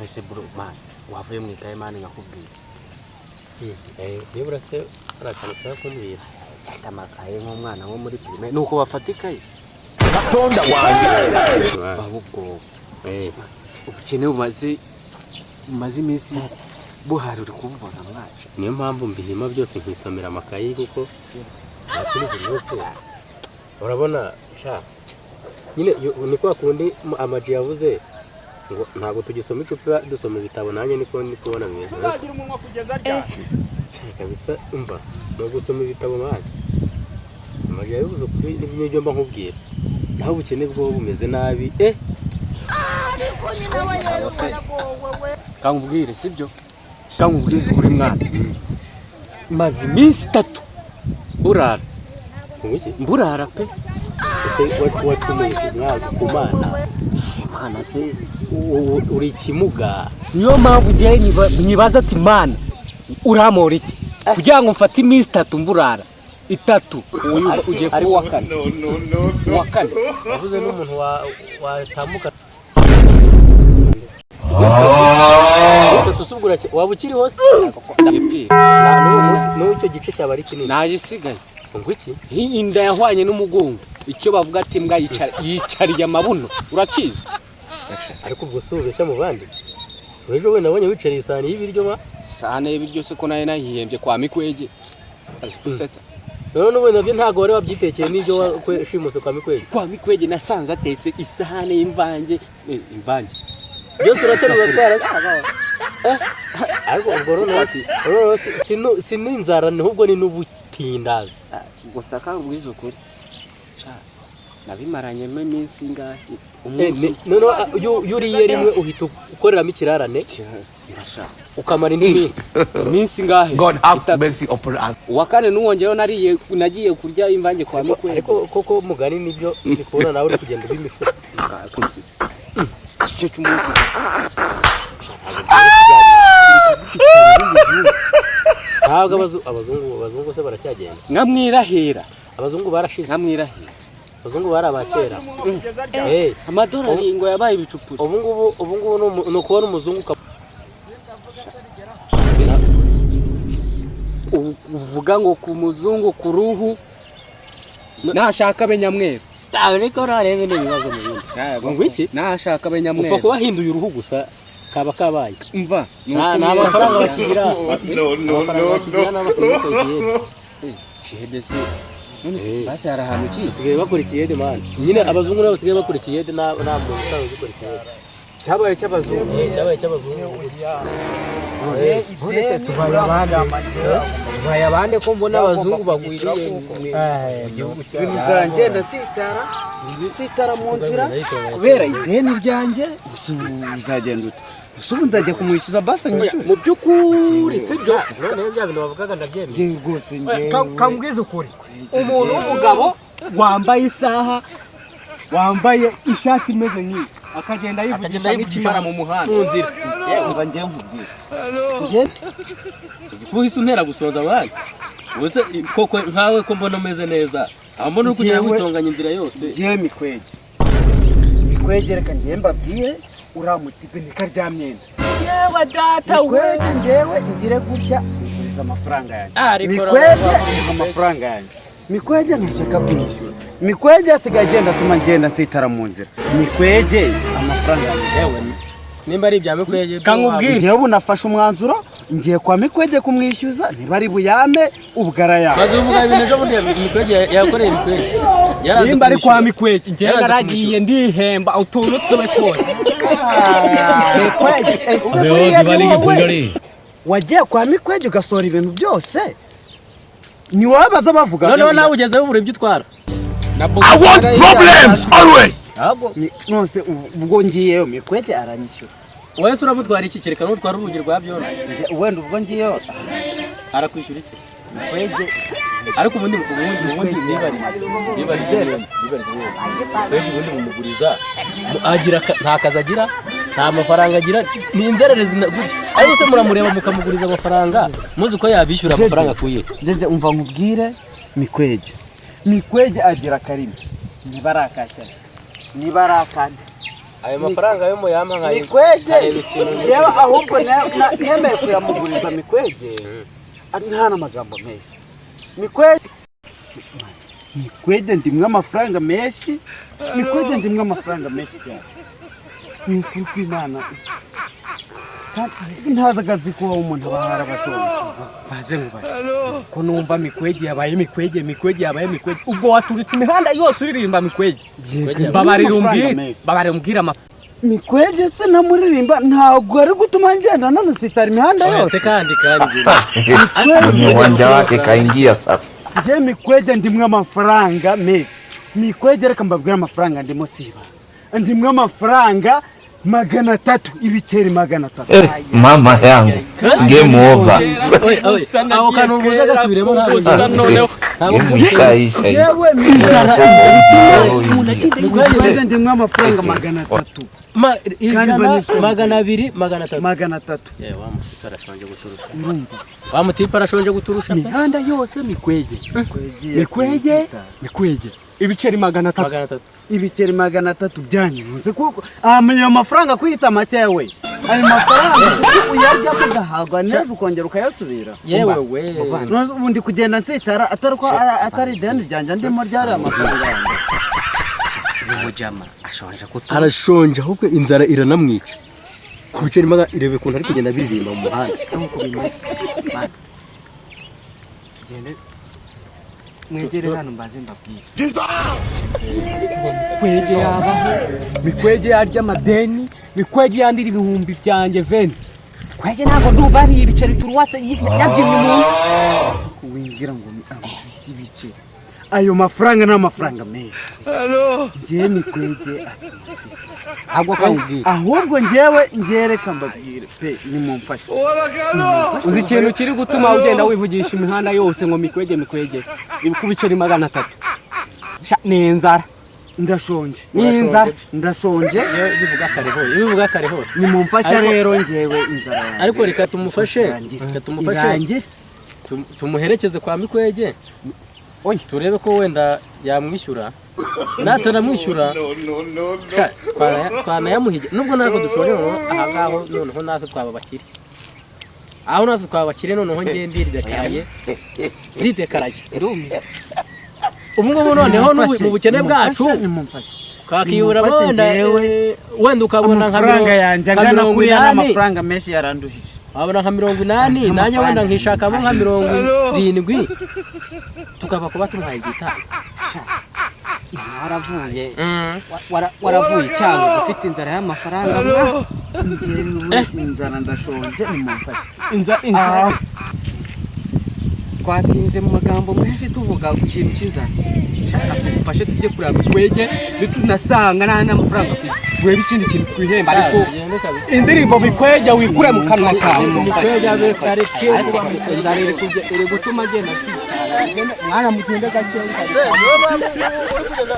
Ese bro, man, wavuye mu ikaye, man, nkakubwira. Nibura se hari akantu ushaka kumbwira? Fata amakaye nk'umwana wo muri primaire, nuko bafata ikaye. Katonda wange. Vaho ubwo ubukene bumaze iminsi buhari, uri kububona mwacu. Niyo mpamvu mbihima byose nkisomera amakayi, kuko nta kindi kintu cyose urabona sha. Nyine ni kwa kundi Amaji yavuze ngo ntabwo tugisoma icupa, dusoma ibitabo. Nanjye niko ndi kubona bimeze. Tuzagira umunwa kugeza ryari? Sha, kabisa, umva, ni ugusoma ibitabo, man. Amaji yabivuze ukuri, n'ibyo mba nkubwira. Naho ubukene bwo bumeze nabi. Kankubwire, sibyo? Kankubwize ukuri, mwana, maze iminsi 3 mburara. Ngo iki? Mburara pe. Ese wacumuye mwana ku Mana? Imana se? Uri ikimuga. Niyo mpamvu ugiye nyibaza ati: "Mana, urampora iki kugira ngo mfate iminsi 3 mburara?" Itatu, uyu ugiye kuba uwa kane, uwa kane. Wavuze n'umuntu watambuka itatu se, ubwo waba ukiri hose? Ndapfira. N'ubu icyo gice cyaba ari kinini. Ntagisigaye. Ngo iki? Inda yahwanye n'umugongo, icyo bavuga ati imbwa yicariye amabuno, urakizi. Ariko ubwo si ubeshya mu bandi? Si ejo wenda nabonye wicariye isahani y'ibiryo ma? Isahane y'ibiryo se ko nayo nayihembye kwa Mikwege? Azi gusetsa. None n'ubu nabyo ntabwo wari wabyitekeye n'ibyo washimuse kwa Mikwege? Kwa Mikwege nasanze atetse isahane y'imvange, imvange. Byose uraterura uratwara se? Ariko ubwo noneho si n'inzara, ahubwo ni n'ubutindazi. Ah, gusa kangubwiza ukuri sha, nabimaranyemo iminsi ingahe? Umunsi. Noneho iyo uriye rimwe uhita ukoreramo ikirarane. Ndasha. Ukamara indi minsi. Iminsi ingahe? God have mercy upon us. Uwa kane n'uwongeyeho nariye, nagiye kurya imvange kwa Mikwege. Ariko koko mugani nibyo, ndi kubona nawe uri kugenda uba imifuka. Igice cy'umunsi. Ntabwo abazungu se baracyagenda? Nkamwirahira. Abazungu barashize. Nkamwirahira. Abazungu bari abakera. Umunwa kugeza ryari? Amadolari ngo yabaye ibicupuri. Ubu ngubu ni ukubona umuzungu Uvuga ngo ku muzungu ku ruhu nashaka abe nyamweru. Ariko ntarebe n'ibibazo mu bindi. Ngo iki? Nashaka abe Upfa nyamweru. kuba ahinduye uruhu gusa, kaba kabaye. Mva. Nta mafaranga bakigira, amafaranga bakigira n'abasigaye bakora ikiyede. Kihebe se? None se basi hari ahantu ukizi? Basigaye bakora ikiyede, man. Nyine abazungu nabo basigaye bakora ikiyede, nta muntu usanzwe ukora ikiyede. Cyabaye cy'abazungu. Cyabaye cy'abazungu. None se tubaye abande, tubaye abande ko mbona abazungu bagwiriye mu gihugu cyacu? Ibintu byanjye ndatsitara, nsitara mu nzira kubera ideni ryanjye. Uzagenda ute? Ese ubu nzajya kumwishyuza basi anyishyure? Mu by'ukuri sibyo. Noneho bya bintu bavugaga ndabyemeye. Njye rwose njyewe Kambwiza ukuri, umuntu w'umugabo wambaye isaha, wambaye ishati imeze nk'iyi, akagenda yivugisha nk'ikimara mu muhanda. Mu nzira. Umva, njyewe nkubwire, njye Uzi ko uhise untera gusonza abandi? Ubuse koko nkawe ko mbona umeze neza, aho mbona uri kugenda witonganya inzira yose. Njyewe Mikwege, Mikwege, reka njyewe mbabwire, uriya mutipe ni karyamyenda. Yewe data we! Mikwege, njyewe ngire gutya nguriza amafaranga yanjye. Ariko Mikwege, amafaranga yanjye, Mikwege ntashaka kunyishyura. Mikwege asigaye agenda atuma ngenda nsitara mu nzira. Mikwege, amafaranga yanjye. Yewe, nimba ari ibya Mikwege. Kankubwire. Njyewe ubu nafashe umwanzuro, ngiye kwa Mikwege kumwishyuza. Niba ari buyame, ubwo arayame. Maze uvuga ibintu ejo bundi Mikwege yakoreye Mikwege. Yaranze Nimba ari kwa kumwishyura. Mikwege, njyewe Yaranze naragiye ndihemba utuntu twe twose. Mikwege, ese buriya ni wowe wagiye kwa Mikwege ugasohora ibintu byose? Ni wowe baza bavuga? Noneho nawe ugezeho ubura ibyo utwara. I want problems always. Nonse ubwo ngiyeyo Mikwege aranyishyura? Wowe se uramutwara iki? Kereka n'utwara urugi rwa byona. Wenda ubwo ngiyeyo. Arakwishyura iki? Mikwege. Ariko ubundi nibarize wowe. Mikwege ubundi mumuguriza, agira nta kazi agira, nta mafaranga agira, ni inzererezi gutya. Ariko se muramureba mukamuguriza amafaranga muzi ko yabishyura amafaranga akuye? Njye umva nkubwire, Mikwege, Mikwege agira akarimi, niba ari akashyari, niba ari akandi. Ayo mafaranga yo muyampa nkayo Mikwege nkareba ikintu. Yewe, ahubwo nemeye kuyamuguriza Mikwege nta n'amagambo menshi. Mikwege, Mikwege ndimwe amafaranga menshi, Mikwege ndimwe amafaranga menshi cyane, ni ukuri kw'Imana, kandi sintazi akazi kuba umuntu aba yarabashoboye. Baze nkubaze ko numva Mikwege yabaye Mikwege, Mikwege yabaye Mikwege, ubwo waturitse imihanda yose uririmba Mikwege. Babarira umbwire, babarira umbwire ama Mikwege se ntamuririmba ntabwo ari gutuma ngenda nanasitara imihanda yose. Se kandi Mwenye uwanja wake kaingia sasa. Njye Mikwege ndimwe amafaranga menshi. Mikwege, reka mbabwire amafaranga ndimo, siba ndimwe amafaranga 300, ibiceri 300. Eh, mama yangu, game over. Oye, oye, aho kantu uvuze gasubiremo, ntabwo Gusa noneho ntabwo Game ikaisha. Yewe, Mikwege ndimwe amafaranga 300. Ijana banisonze. 200, 300. 300. Yewe, wa mutipe arashonje guturusha. Urumva? Wa mutipe arashonje guturusha pe. Imihanda yose Mikwege. Mikwege. Mikwege, Mikwege, ibiceri 300. 300. Ibiceri 300 byanyuze, kuko ayo mafaranga kwita make we, ayo mafaranga uyarya ugahagwa neza ukongera ukayasubira. Yewe we. None ubu ndi kugenda nsitara atari ko atari ideni ryanjye ndimo, ryari amafaranga yanjye. Umujama ashonje kutu Arashonje, ahubwo inzara iranamwica ku biceri magana. Irebe ukuntu ari kugenda biririmba mu muhanda. Nuko bimeze. Tugende, mwegere hano mbaze mbabwire. Mikwege yabaho, Mikwege yarya amadeni, Mikwege yandira ibihumbi byanjye veni. Mikwege ntabwo ndumva ari ibiceri turuwase yabyimye umuntu. Wimbwira ngo ibiceri, ayo mafaranga ni amafaranga menshi. Njyewe Mikwege Ahubwo akawubwira. Ahubwo njyewe ngereka mbabwire pe, nimumfashe. Uzi ikintu kiri gutuma ugenda wivugisha imihanda yose ngo Mikwege, Mikwege, ku biceri 300? Sha, ni inzara. Ndashonje. Ni inzara. Ndashonje. Bivuga kare hose, bivuga kare hose. Nimumfashe. Rero njyewe inzara yanjye Ariko reka tumufashe. irangire. Reka tumufashe. Irangire. Tumuherekeze kwa Mikwege. Oye, turebe ko wenda yamwishyura. Natanamwishyura, sha, twanayamuhige nubwo natwe dushobora. Noneho aha ngaho noneho natwe twaba abakire, aho natwe twaba abakire. Noneho ngiye ndiridekaraye, ndidekaraye ubu ngubu. Noneho mu bukene bwacu Nimumfashe. twakiyura. Nimumfashe. Wenda Njyewe wenda ukabona nka amafaranga yanjye nka angana mirongo kuriya inani. n'amafaranga menshi yaranduhije. Wabona nka 80, nanjye wenda nkishakamo nka 70, tukava kuba tumuhaye igitanu. Waravuye waravuye cyangwa ufite inzara y'amafaranga mwa? Njyewe inzara, ndashonje, nimumfashe. Inzara, twatinze mu magambo menshi tuvuga ku kintu cy'inzara. Shaka tugufashe tujye kureba Mikwege, nitunasanga nta n'amafaranga afite urebe ikindi kintu twihemba, ariko Tugende kabisa. Indirimbo Mikwege wikure mu kanwa kawe. Mikwege abe kareke. Ariko inzara iri gutuma agenda asitara. Mwana, mugende gake. Niyo mpamvu uri kugenda.